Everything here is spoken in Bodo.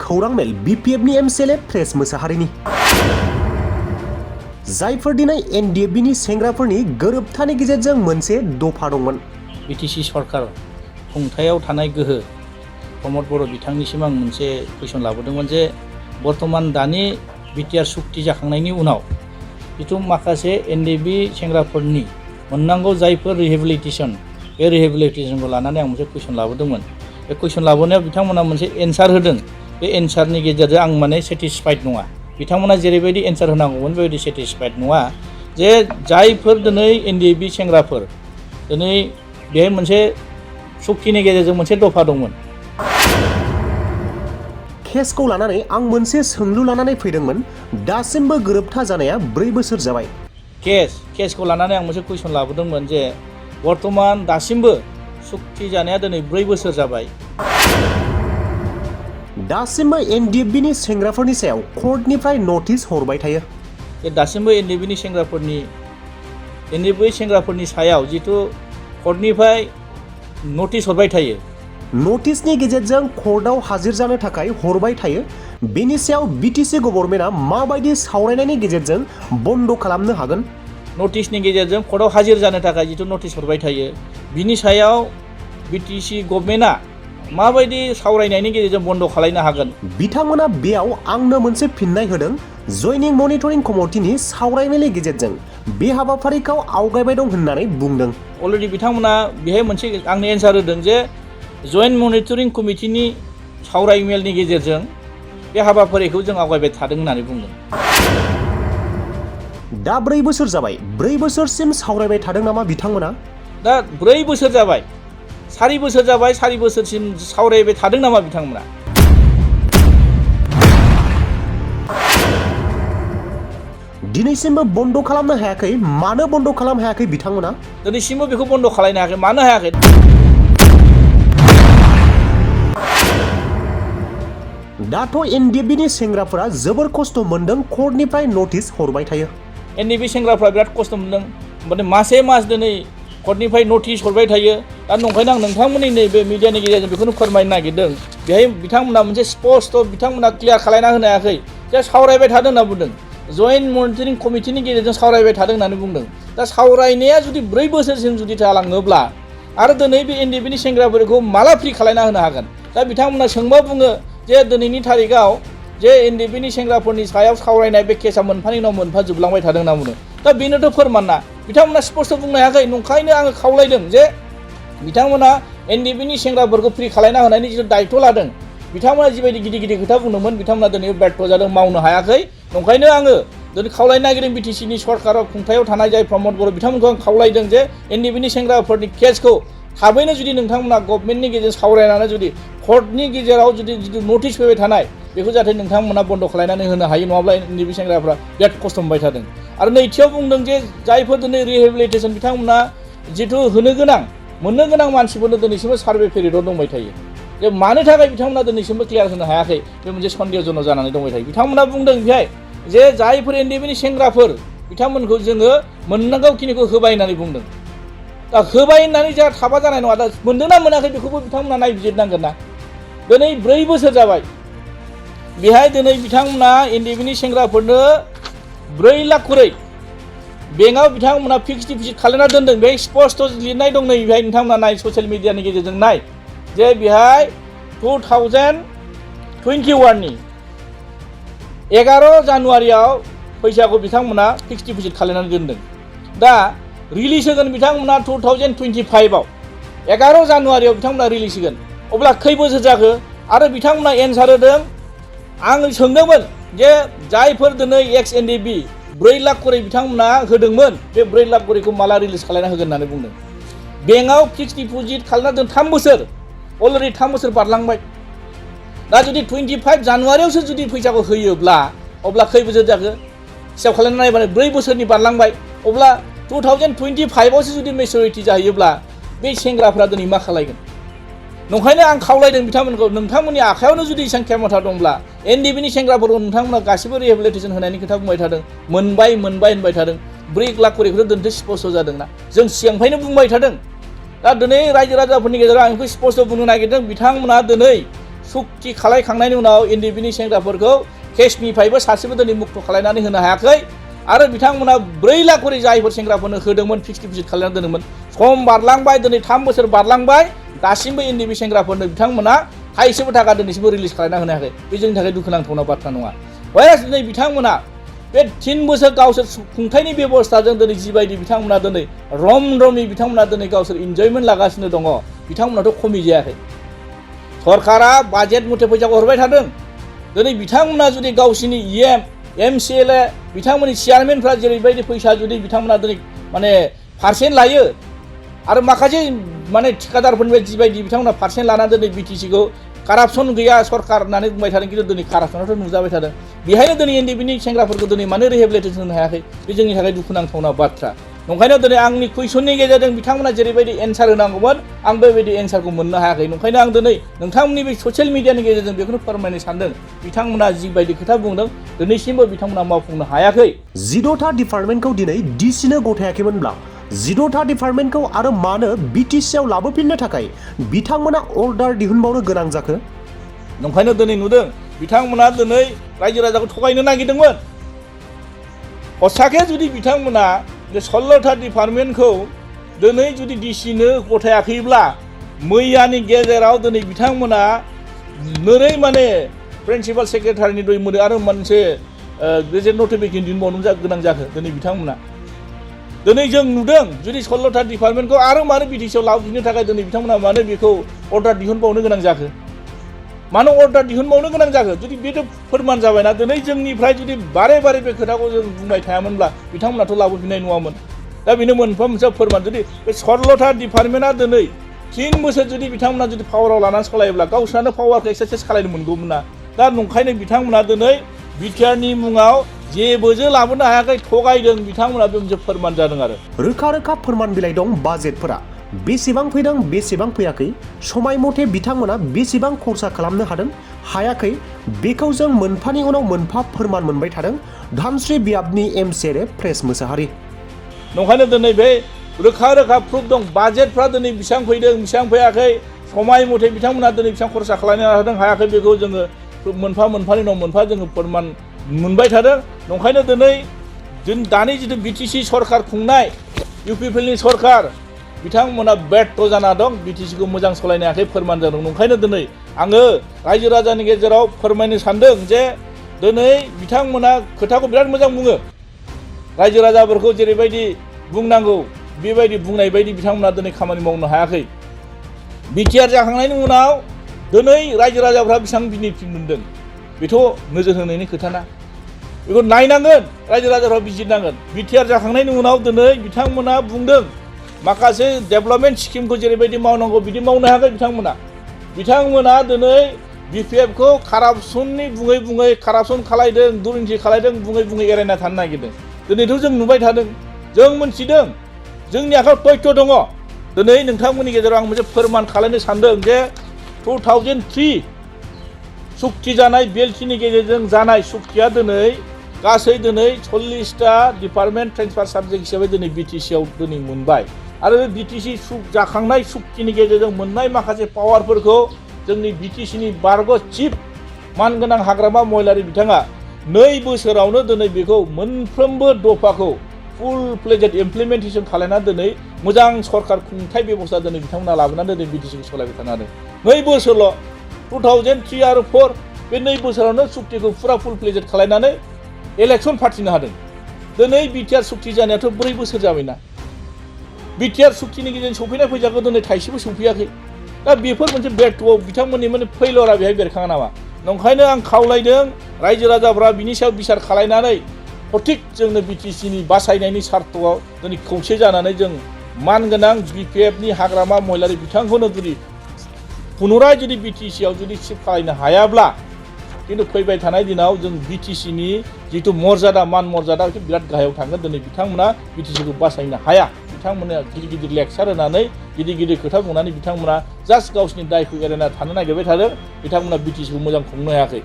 खौरां मेल BPFनि MCLA प्रेस मोसाहारिनि जायफोर दिनै NDFBनि सेंग्राफोरनि गोरोबथानि गेजेरजों मोनसे दफा दंमोन। BTC सरकार खुंथायाव थानाय गोहो प्रमद बर' बिथांनिसिम आं मोनसे कुइसन लाबोदोंमोन जे बर्तमान दानि बिटिआर सुक्ति जाखांनायनि उनाव जिथु माखासे NDFB सेंग्राफोरनि मोननांगौ जायफोर रिहेबिलिटेसन बे रिहेबिलिटेसनखौ लानानै आं मोनसे कुइसन लाबोदोंमोन। बे कुइसन लाबोनायाव बिथांमोना मोनसे एन्सार होदों। बे एन्सारनि गेजेरजों आं माने सेटिसफाइड नङा। बिथांमोना जेरैबायदि एन्सार होनांगौमोन बेबायदि सेटिसफाइड नङा जे जायफोर दिनै NDFB सेंग्राफोर दिनै बेहाय मोनसे सुक्तिनि गेजेरजों मोनसे दफा दंमोन। केसखौ लानानै आं मोनसे सोंलु लानानै फैदोंमोन। दासिमबो गोरोबथा जानाया 4 बोसोर जाबाय। केसखौ लानानै आं मोनसे कुइसन लाबोदोंमोन जे बर्तमान दासिमबो सुक्ति जानाया दिनै 4 बोसोर जाबाय। दासिमबो NDFBनि सेंग्राफोरनि सायाव कर्टनिफ्राय नटिस हरबाय थायो। दासिमबो NDFBनि सेंग्राफोरनि सायाव जिथु कर्टनिफ्राय नटिस हरबाय थायो। नटिसनि गेजेरजों कर्टआव हाजिर जानो थाखाय हरबाय थायो। बेनि सायाव BTC गभर्नमेन्टआ माबायदि सावरायनायनि गेजेरजों बन्द खालामनो हागोन? नटिसनि गेजेरजों कर्टआव हाजिर जानो थाखाय जिथु नटिस हरबाय थायो बिनि सायाव BTC गभर्नमेन्टआ माबायदि सावरायनायनि गेजेरजों बन्द खालामनो हागोन? बिथांमोना बेयाव आंनो मोनसे फिननाय होदों। जयनिं मनिटरिं कमिटिनि सावरायनायनि गेजेरजों बे हाबाफारिखौ आवगायबाय दं होननानै बुंदों। अलरेडि बिथांमोना बेहाय मोनसे आंनो एन्सार होदों जे जयेन्ट मनिटरिं कमिटिनि सावरायमेलनि गेजेरजों बे हाबाफारिखौ जों आवगायबाय थादों होननानै बुंदों। दा 4 बोसोर जाबाय। 4 बोसोरसिम सावरायबाय थादों नामा बिथांमोना? दा 4 बोसोर जाबाय। 4 बोसोर जाबाय। 4 बोसोरसिम सावरायबाय थादों नामा बिथांमोना? दिनैसिमबो बन्द खालामनो हायाखै। मानो बन्द खालामनो हायाखै बिथांमोना? दिनैसिमबो बेखौ बन्द खालामनो हायाखै। मानो हायाखै? दाथ' NDFBनि सेंग्राफोरा जोबोर खस्थ मोनदों। कर्टनिफ्राय नटिस हरबाय थायो। NDFB सेंग्राफ्रा बिराद खस्थ मोनदों। माने मासे मास दिनै कर्टनिफ्राय नटिस हरबाय थायो। दा नंखायनो आं नोंथांमोननि नैबे मिडियानि गेजेरजों बेखौनो फोरमायनो नागिरदों। बेहाय बिथांमोना मोनसे स्पष्ट बिथांमोना क्लियार खालामना होनो हायाखै जे सावरायबाय थादों होनना बुंदों। जयेन्ट मनिटरिं कमिटिनि गेजेरजों सावरायबाय थादों होननानै बुंदों। दा सावरायनाया जुदि 4 बोसोरसिम जुदि जालाङोब्ला आरो दिनै बे NDFBनि सेंग्राफोरखौ माला फ्रि खालामना होनो हागोन? दा बिथांमोना सोंबा बुङो जे दिनैनि थारिखआव जे NDFBनि सेंग्राफोरनि सायाव सावरायनाय बे केसा मोनफानि उनाव मोनफा जोबलांबाय थादों होनना बुङो। दा बेनोथ' फोरमान ना। बिथांमोना स्पष्ट बुंनो हायाखै। नंखायनो आङो खावलायदों जे बिथांमोना NDFBनि सेंग्राफोरखौ फ्रि खालामना होनायनि जिथु दायित्व लादों बिथांमोना जिबायदि गिदिर गिदिर खोथा बुंदोंमोन बिथांमोना दिनै व्यर्थ जादों, मावनो हायाखै। नंखायनो आङो दिनै खावलायनो नागिरदों BTCनि सरकाराव खुंथायाव थानाय जाय प्रमद बर' बिथांमोनखौ आं खावलायदों जे NDFBनि सेंग्राफोरनि केसखौ थाबैनो जुदि नोंथांमोना गभर्नमेन्टनि गेजेरजों सावरायनानै जुदि कर्टनि गेजेराव जुदि नटिस फैबाय थानाय बेखौ जाहाथे नोंथांमोना बन्द खालामनानै होनो हायो। नङाब्ला NDFB सेंग्राफ्रा बिराद खस्थ मोनबाय थादों। आरो नैथियाव बुंदों जे जायफोर दिनै रिहेबिलिटेसन बिथांमोना जिथु मोननो गोनां मानसिफोरनो दिनैसिमबो सार्भे पेरियडआव दंबाय थायो। जे मानो थाखाय बिथांमोना दिनैसिमबो क्लियार होनो हायाखै बे मोनसे सन्देहजनक जानानै दंबाय थायो। बिथांमोना बुंदों बेहाय जे जायफोर NDFBनि सेंग्राफोर बिथांमोनखौ जोङो मोननांगौखिनिखौ होबाय होननानै बुंदों। दा होबाय होननानै जोंहा थाबा जानाय नङा। दा मोनदोंना मोनाखै बेखौबो बिथांमोना नायबिजिरनांगोन ना। दिनै 4 बोसोर जाबाय। बेहाय दिनै बिथांमोना NDFBनि सेंग्राफोरनो 4 लाख खरै बेंकआव बिथांमोना फिक्स्ड डिप'जिट खालामना दोनदों। बेहाय स्पष्ट लिरनाय दं। नै बेहाय नोंथांमोना नाय ससियेल मिडियानि गेजेरजों नाय जे बेहाय 2021नि 11 जानुवारियाव फैसाखौ बिथांमोना फिक्स्ड डिप'जिट खालामनानै दोनदों। दा रिलिज होगोन बिथांमोना 2025आव 11 जानुवारियाव बिथांमोना रिलिज होगोन। अब्ला खै बोसोर जाखो? आरो बिथांमोना एन्सार होदों। आं सोंदोंमोन जे जायफोर दिनै एक्स NDFB 4 लाख खरै बिथांमोना होदोंमोन बे 4 लाख खरैखौ माला रिलिज खालामना होगोन होननानै बुंदों। बेंकआव फिक्स्ड डिप'जिट खालामना दोन 3 बोसोर अलरेडि 3 बोसोर बारलांबाय। दा जुदि 25 जानुवारियावसो जुदि फैसाखौ होयोब्ला अब्ला खै बोसोर जाखो? हिसाब खालामना नायबानो 4 बोसोरनि बारलांबाय। अब्ला 2025आवसो जुदि मेचुरिटि जाहैयोब्ला बे सेंग्राफ्रा दिनै मा खालायगोन? नंखायनो आं खावलायदों बिथांमोनखौ नोंथांमोननि आखायावनो जुदि एसेबां खेमथा दंब्ला NDFBनि सेंग्राफोरखौ नोंथांमोना गासिबो रिहेबिलिटेसन होनायनि खोथा बुंबाय थादों। मोनबाय होनबाय थादों। 4 लाख खरैखौथ' दोनथ' स्पष्ट जादोंना। जों सिगांनिफ्रायनो बुंबाय थादों। दा दिनै रायजो राजाफोरनि गेजेराव आं बेखौ स्पष्ट बुंनो नागिरदों बिथांमोना दिनै सुक्ति खालायखांनायनि उनाव एनडिएफबि सेंग्राफोरखौ केसनिफ्रायबो सासेबो दिनै मुक्त खालायनानै होनो हायाखै आरो बिथांमोना 4 लाख करि जायफोर सेंग्राफोरनो होदोंमोन फिक्स डिप'जिट खालामनानै दोनदोंमोन सम बारलांबाय दिनै 3 बोसोर बारलांबाय दासिमबो एनडिएफबि सेंग्राफोरनो बिथांमोना थाइसेबो थाखा दिनैसिमबो रिलिज खालामना होनो हायाखै बे जोंनि थाखाय दुखुनांथावना बाथ्रा नङा वायरास दिनै बिथांमोना बे 3 बोसोर गावसोर खुंथायनि बेबस्थाजों दिनै जिबायदि बिथांमोना दिनै रम रमि बिथांमोना दिनै गावसोर इन्जयमेन्ट लागासिनो दङ बिथांमोनाथ' खमि जायाखै सरकारा बाजेट मथे फैसाखौ हरबाय थादों दिनै बिथांमोना जुदि गावसिनि इएम एमसिएलए बिथांमोननि चेयारमेनफ्रा जेरैबायदि फैसा जुदि बिथांमोना दिनै माने पार्सेन्ट लायो आरो माखासे माने ठिकादारफोरनिफ्राय जिबायदि बिथांमोना पार्सेन्ट लानानै दिनै बिटिसिखौ कारापसन गैया सरकार होननानै बुंबाय थादों खिन्थु दिनै कारापसनाथ' नुजाबाय थादों बेहायनो दिनै एनडिएफबिनि सेंग्राफोरखौ दिनै मानो रिहेबिलिटेसन होनो हायाखै बे जोंनि थाखाय दुखुनांथावना बाथ्रा नंखायनो दिनै आंनि कुइसननि गेजेरजों बिथांमोना जेरैबायदि एन्सार होनांगौमोन आं बेबायदि एन्सारखौ मोननो हायाखै नंखायनो आं दिनै नोंथांमोननि बे ससियेल मिडियानि गेजेरजों बेखौनो फोरमायनो सानदों बिथांमोना जिबायदि खोथा बुंदों दिनैसिमबो बिथांमोना मावफुंनो हायाखै 16था डिपार्टमेन्टखौ दिनै डिसिनो गथायाखैमोनब्ला 16था डिपार्टमेन्टखौ आरो मानो बिटिसिआव लाबोफिननो थाखाय बिथांमोना अर्डार दिहुनबावनो गोनां जाखो नंखायनो दिनै नुदों बिथांमोना दिनै रायजो राजाखौ थगायनो नागिरदोंमोन हसाके जुदि बिथांमोना 16था डिपार्टमेन्टखौ दिनै जुदि डिसिनो गथायाखैब्ला मैयानि गेजेराव दिनै बिथांमोना नोरै माने प्रिन्सिपाल सेक्रेटारिनि दय मोनो आरो मोनसे गेजेट नटिफिकेसन दिहुनबावनो गोनां जाखो दिनै बिथांमोना दिनै जों नुदों जुदि 16था डिपार्टमेन्टखौ आरो मानो बिटिसिआव लाबोफिननो थाखाय दिनै बिथांमोना मानो बेखौ अर्डार दिहुनबावनो गोनां जाखो मानो अर्डार दिहुनबावनो गोनां जाखो जुदि बेथ' फोरमान जाबायना दिनै जोंनिफ्राय जुदि बारे बारे बे खोथाखौ जों बुंबाय थायामोनब्ला बिथांमोनाथ' लाबोफिननाय नङामोन दा बेनो मोनफा मोनसे फोरमान जुदि बे 16था डिपार्टमेन्टआ दिनै 3 बोसोर जुदि बिथांमोना जुदि पावाराव लानानै सालायोब्ला गावसोरानो पावारखौ एक्सारसाइज खालामनो मोनगौमोन ना दा नंखायनो बिथांमोना दिनै बिटिआरनि मुङाव जेबोजों लाबोनो हायाखै थगायदों बिथांमोना बे मोनसे फोरमान जादों आरो रोखा रोखा फोरमान बिलाइ दं बाजेटफोरा बेसेबां फैदों बेसेबां फैयाखै समाय मथे बिथांमोना बेसेबां खरसा खालामनो हादों हायाखै बेखौ जों मोनफानि उनाव मोनफा फोरमान मोनबाय थादों धनस्रि बियाबनि एमसिएलए प्रेस मोसाहारि नंखायनो दिनै बे रोखा रोखा प्रुफ दं बाजेटफ्रा दिनै बेसेबां फैदों बेसेबां फैयाखै समाय मथे बिथांमोना दिनै बेसेबां खरसा खालामनो हादों हायाखै बेखौ जोङो मोनफा मोनफानि उनाव मोनफा जोङो फोरमान मोनबाय थादों नंखायनो दिनै दानि जिथु बिटिसि सरकार खुंनाय इउपिपिएलनि सरकार बिथांमोना बेट जाना दं बिटिसिखौ मोजां सालायनो हायाखै फोरमान जादों नंखायनो दिनै आङो रायजो राजानि गेजेराव फोरमायनो सानदों जे दिनै बिथांमोना खोथाखौ बिराद मोजां बुङो रायजो राजाफोरखौ जेरैबायदि बुंनांगौ बेबायदि बुंनाय बायदि बिथांमोना दिनै खामानि मावनो हायाखै बिटिआर जाखांनायनि उनाव दिनै रायजो राजाफ्रा बेसेबां बेनिफिट मोनदों बेथ' नोजोर होनायनि खोथा ना बेखौ नायनांगोन रायजो राजाफ्रा बिजिरनांगोन बिटिआर जाखांनायनि उनाव दिनै बिथांमोना बुंदों माखासे डेभेलपमेन्ट स्किमखौ जेरैबायदि मावनांगौ बिदि मावनो हायाखै बिथांमोना दिनै बिपिएफखौ कारापसननि बुङै बुङै कारापसन खालायदों दुर्निथि खालायदों बुङै बुङै एरायना थानो नागिरदों दिनैथ' जों नुबाय थादों जों मोनथिदों जोंनि आखायाव तथ्य दङ दिनै नोंथांमोननि गेजेराव आं मोनसे फोरमान खालामनो सानदों जे 2003 सुक्ति जानाय बेलटिनि गेजेरजों जानाय सुक्तिया दिनै गासै दिनै 40टा डिपार्टमेन्ट ट्रेन्सफार साबजेक्ट हिसाबै दिनै बिटिसिआव दिनै मोनबाय आरो बिटिसि जाखांनाय सुक्तिनि गेजेरजों मोननाय माखासे पावारफोरखौ जोंनि बिटिसिनि बारग' चिफ मानगोनां हाग्रामा महिलारि बिथाङा 2 बोसोरावनो दिनै बेखौ मोनफ्रोमबो दफाखौ फुल फ्लेजेड इमप्लिमेन्टेसन खालामना दिनै मोजां सरकार खुंथाय बेबस्था दिनै बिथांमोना लाबोनानै दिनै बिटिसिखौ सालायबाय थानो हादों 2 बोसोरल' 2003 आरो 4 बे 2 बोसोरावनो सुक्तिखौ फुरा फुल फ्लेजेड खालामनानै इलेक्सन फाथिनो हादों दिनै बिटिआर सुक्ति जानायाथ' 4 बोसोर जाबायना बिटिआर सुक्तिनि गेजेरजों सफैनाय फैसाखौ दिनै थाइसेबो सफैयाखै दा बेफोर मोनसे बेरथ'आव बिथांमोननि माने फैलरा बेहाय बेरखाङा नामा नंखायनो आं खावलायदों रायजो राजाफ्रा बिनि सायाव बिसार खालायनानै सथिक जोंनो बिटिसिनि बासायनायनि सार्थआव दिनै खौसे जानानै जों मानगोनां बिपिएफनि हाग्रामा महिलारि बिथांखौनो जुदि पुनराय जुदि बिटिसिआव जुदि सिफ्ट खालायनो हायाब्ला खिन्थु फैबाय थानाय दिनाव जों बिटिसिनि जिथु मर्यादा मान मर्यादा बिराद गाहायाव थांगोन दिनै बिथांमोना बिटिसिखौ बासायनो हाया बिथांमोना गिदिर गिदिर लेक्सार होनानै गिदिर गिदिर खोथा बुंनानै बिथांमोना जास्ट गावसिनि दायखौ एरायना थानो नागिरबाय थादों बिथांमोना बिटिसिखौ मोजां खुंनो हायाखै